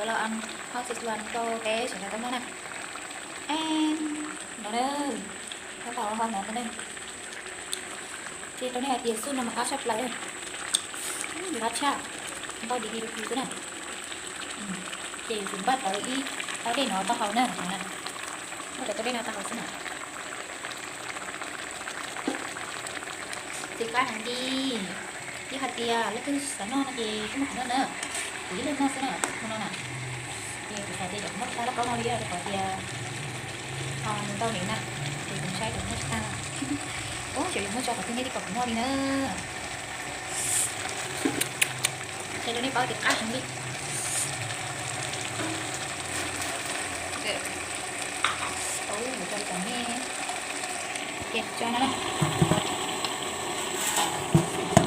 Los ăn, ho txhua txhua rau peb sawv daws tau noj na. Es, no na, no tau ho no tau ne. Ces rau nej hais tias xub no mas qab tshaj plaws, qab tshaj, npau dig dig rau xwb na. Ces yuav tsum npaj tau ib tau dej no tau haus na, npaj tau dej no tau haus xwb na. Ces qab heev li, yog hais tias leej twg xav noj no ces kuj muaj qhov noj na, kuv ib leeg noj xwb na, hmo no na. Ces kuv xav tias cov kuv noj tsis tag lauj kaub no li rau qhov tias nws ntau heev na, ces kuv saib kuv noj tsis tag. Ub, xyov yuav muab tso qhov twg nyob tib kom kuv noj li na. Ces rau nej paub tias qab heev li. Ub, tso li tom nej. Ces tso no na.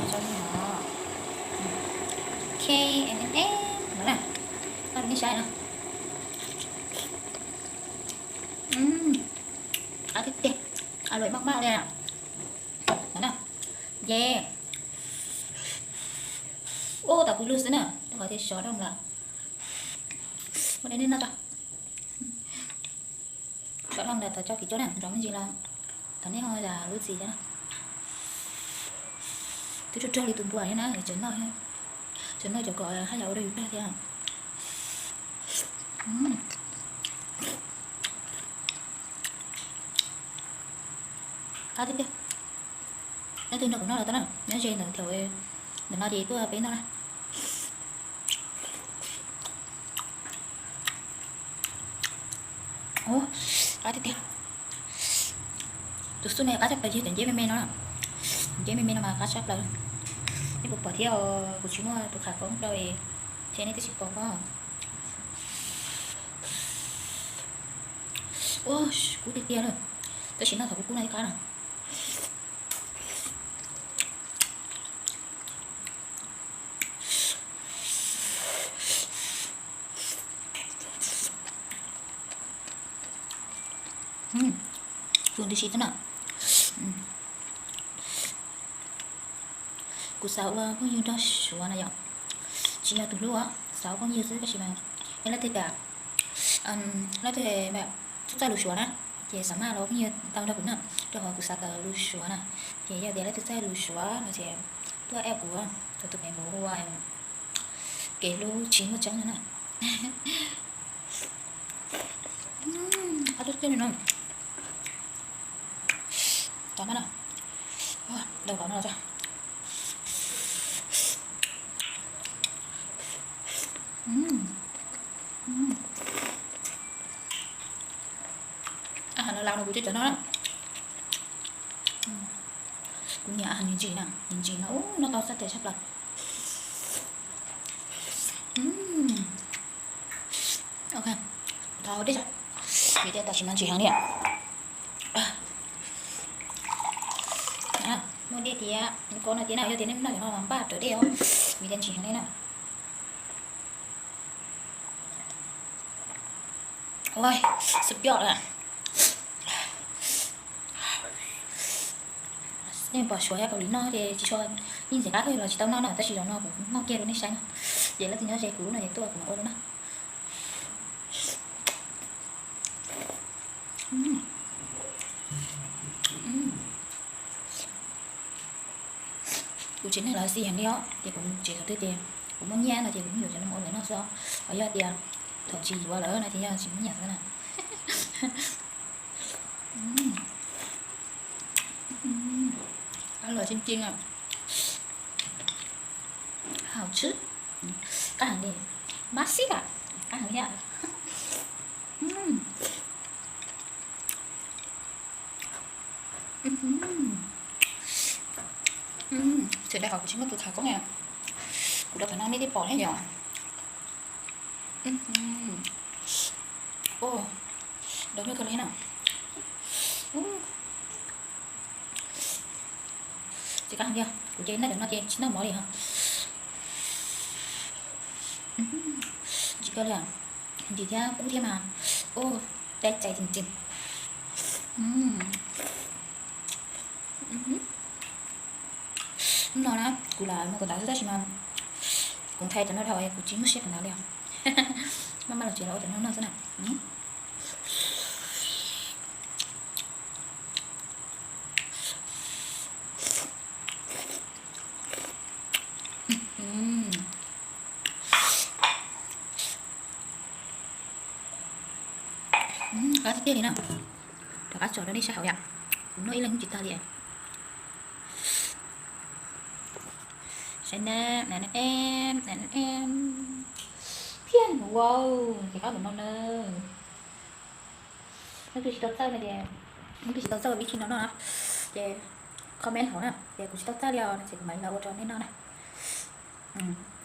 Tso li no. K N N no na. Noj rau nej saib no. Qab tiag tiag, a luam maj maj li no na. Yes. Ub, tau kuv lub xwb na, rau qhov tias sov doo lawm. Muab nej noj tso. Sov doo lawm tau coj kiv cuab na, nrov me ntsis los thov nej ho zam lub txim thiab na. Twb ruaj ruaj li tus npua thiab na, tseem noj, tseem noj cov kom haj yam ua rau yus dag thiab. Qab tiag tiag. Leej twg nrog kuv noj los tau na, nyob ze ntawm thaum ntawm no ces tuaj peb noj na. Ub, qab tiag tiag. Tus xub no qab tshaj plaws yog cov nceb me me no, nceb me me no mas qab tshaj plaws. Nej puas pom thiab, kuv tsis muaj tus qhav koob rau es nej twb tsis pom pob. Ub, kub tiag tiag lawm, tab sis noj thaum kub kub no ib qab no. Kub ntws si xwb na. Kuv xav ua phooj ywg nrog Suav na yom, tsis yog tus hlub, xav ua phooj ywg xwb tab sis mas yog leej twg kam, leej twg txawj txawj lus Suav na, ces xav maj los ua phooj ywg tau nrog kuv na, rau qhov kuv xav kawm lus Suav na. Ces yog tias leej twg txawj lus Suav no ces tuaj add kuv, kuv tus Facebook hu ua Kev Hlub Tsis Muaj Tseeb no na. Qab tiag tiag li no. Tau maj no. Daus lov no tso. Ab, no las no kuv cov cov no na. Kuv nyiam ntsis ntsis na, ntsis ntsis no ub, noj tau xab tes tshaj plaws. Ok, thov dej tso, vim tias tam sim no ntsis heev li. Muaj dej tiag, nws kov no tiag na, yog tias nej noj cov no mas npaj rawv dej os, vim tias ntsis heev li na. Ua, xub coj lawm. Nej pom Suav thiab Kaus Lim noj ces tsis tshua, yeej ntxim qab kawg los tsis tau noj na, tab sis zaum no kuv noj kiag rau nej saib na. Ces leej twg nyob ze kuv no ces tuaj kuv mam ua rau na. Kuv tsev neeg lawv xis heev li os, ces kuv tsev qhov twg ces kuv muaj nyiaj no ces kuv yeej yuav cov no ua lawv noj xwb os. Ho yog tias thaum tsis yuav lawm no ces yog tsis muaj nyiaj xwb na. Qab los tseeb tseeb na. Hauv tshwb, qab heev li, mab xib a, qab heev li. Txawm dai qhov kuv tsis muaj tus tham koob na, kuv rau qhov no nej twb pom thiab yom. Ua, dau nyuaj kawg li na. Tsis qab heev li, kuv ces noj cov no ces tsis noj mov li ho. Ntsim kawg li, ntsim thiab kub thiab mas, ua, dai cai tsees tsees. Hnub no na kuv lam mus kawm ntawv xwb tab sis mas kuv ntshai cov no dhau kuv tsis muaj siab kawm ntawv li os. Ces los ua cov no noj xwb na. Qab tiag tiag li na. Rov qab tso rau nej saib hauv yom. Kuv noj ib leeg tsis tag li. Saib na, na, na, em, na, na, em. Phiaj, wow, ces qab mus no na. Leej twg tsis tau txawj no ces, leej twg tsis tau txawj ua vib tsi no no na, ces comment hauv na, ces kuv tsis tau txawj li os no ces kuv mam li los ua rau nej noj na.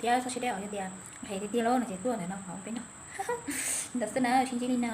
Thiab txhob siab deb os, yog tias nqhis tiag tiag lawm no ces tuaj ntawm no hauv peb noj. Ntawd xwb na, sib ntsib li no.